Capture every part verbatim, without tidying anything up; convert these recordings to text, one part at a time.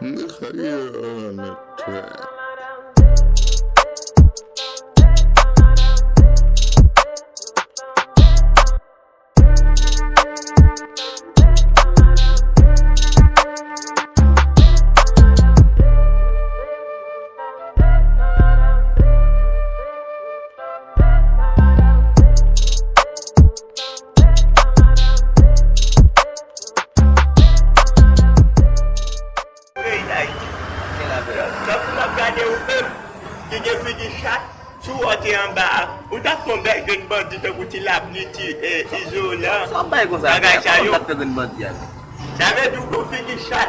Nèg sa ye an nèg trè. Peyi Dayiti. Tankou m ap gade ou menm, ki gen figi chat, si w te anba a, ou t ap fè yon bèl grenn bandi tankou Ti Lapli, Ti, eh, Izolan, bagay sa yo. Sa vle di ou gon figi chat.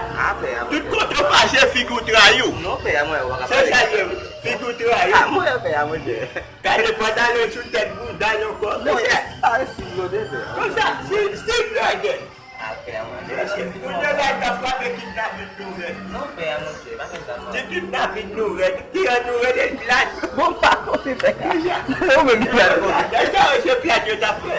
Tout kote w pase, figi w trayi w. Se sa l ye, figi w trayi w. Gade pantalon sou tèt bouda l ankò. Konsa, si, si blòdè. Moun yo bay ta frape kidnapin nou rèd. Non, pè a, monchè, pa fè sa, non. Se kidnapin nou rèd. Ki an nou rele l plat. Bon, pa konte fè. Ou menm plat konte. Dèyè se plat yo t ap fè.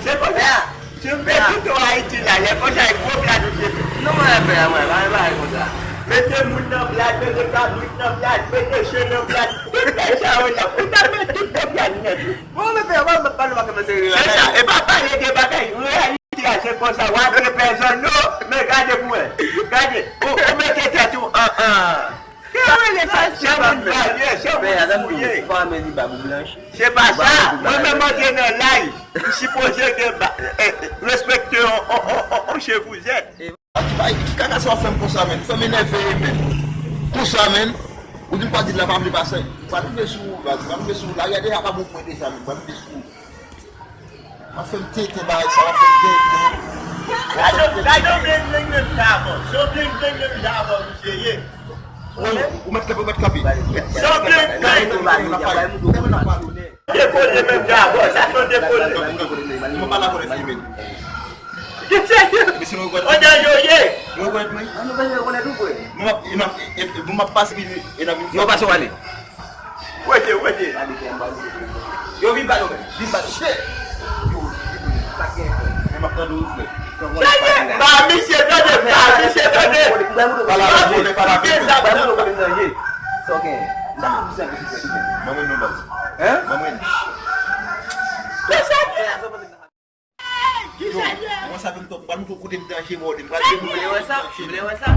Se konsa. Se mete tout an Ayiti la, lè konsa e gwo plat ou te fè. Non, mwen fè a, mwen, pa, pa konsa. Mete moun nan plat, mete kabrit nan plat, mete chen nan plat. Tout nèg sa yo la. Ou ta met tout nan plat nèt. Bon, men pè, pa, pa, pa, pa kòmanse rele. Se sa, e pa pale de bagay, reyalite a, se konsa, w ap gen pèzòn, non, men gade pou wè. Gade, ou, ou mete tèt ou an, an. Sa rele sa, se moun valye, se moun fouye. Se pa sa, mwen menm antre nan lay, m sipoze gen ba, eh, eh, respekte on, on, on, on, on chevuzèt. Ki bay, ki kaka sa w ap fè m konsa, menn? Ou fè m enève, menn. Konsa, menn. Ou di m pa di l la, pa vle pase. M pral rive sou ou, baz. M pral rive sou ou. Lari a deja pa bon pou mwen deja, menn. M pral rive sou ou. W ap fè m tenten bagay sa, w ap fè m tenten. Gade, gade yon bling bling menm jan avè w. Se yon bling bling menm jan avè w, misye ye. Ou mèt kanpe, ou mèt kanpe. Se yon bling bling. Dekole menm jan avè w, sa se yon dekole. Mwen pa la konnen flimen. Ki serye? Mesye, nou rekonèt. Kote yo ye? Nou rekonèt mwen. An nou bezwen rekonèt ou, frè. Mwen m ap, e m ap, e, e, mwen m ap pase pi, e n ap vin. Yo pase w ale. Wete, wete. Yo vin ba nou, vin ba nou. Shit. Yo, yo, yo, sa gen, frè. Men m ap tande ou, frè. Serye? Ba misye tande, ba misye tande. Pala, pala, pala. Sa w gen? Ban mwen non, baz. Hein? Ban mwen. Mesye. Yo, mwen sa fè m twòp, m pral montre w kote m danje mòde, m pral montre w. Vle wè sa? Vle wè sa?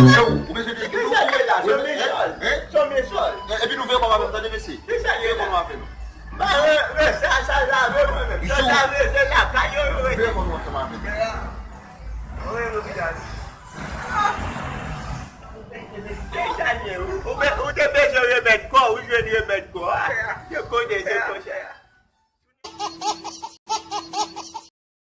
Yo, ou bezwen de, yo, hein? Epi nou veye kòb avè m, tande mesye. Veye kòb avè m. Ba, wè, wè, sa, sa lave mwen menm. Sa lave, se lakay yo, yo rete. Veye kòb ansanm avè m. Ki sa l ye? Ou, ou be-, ou te bezwen remèd kò, ou jwenn remèd kò a. Se kote, se kote.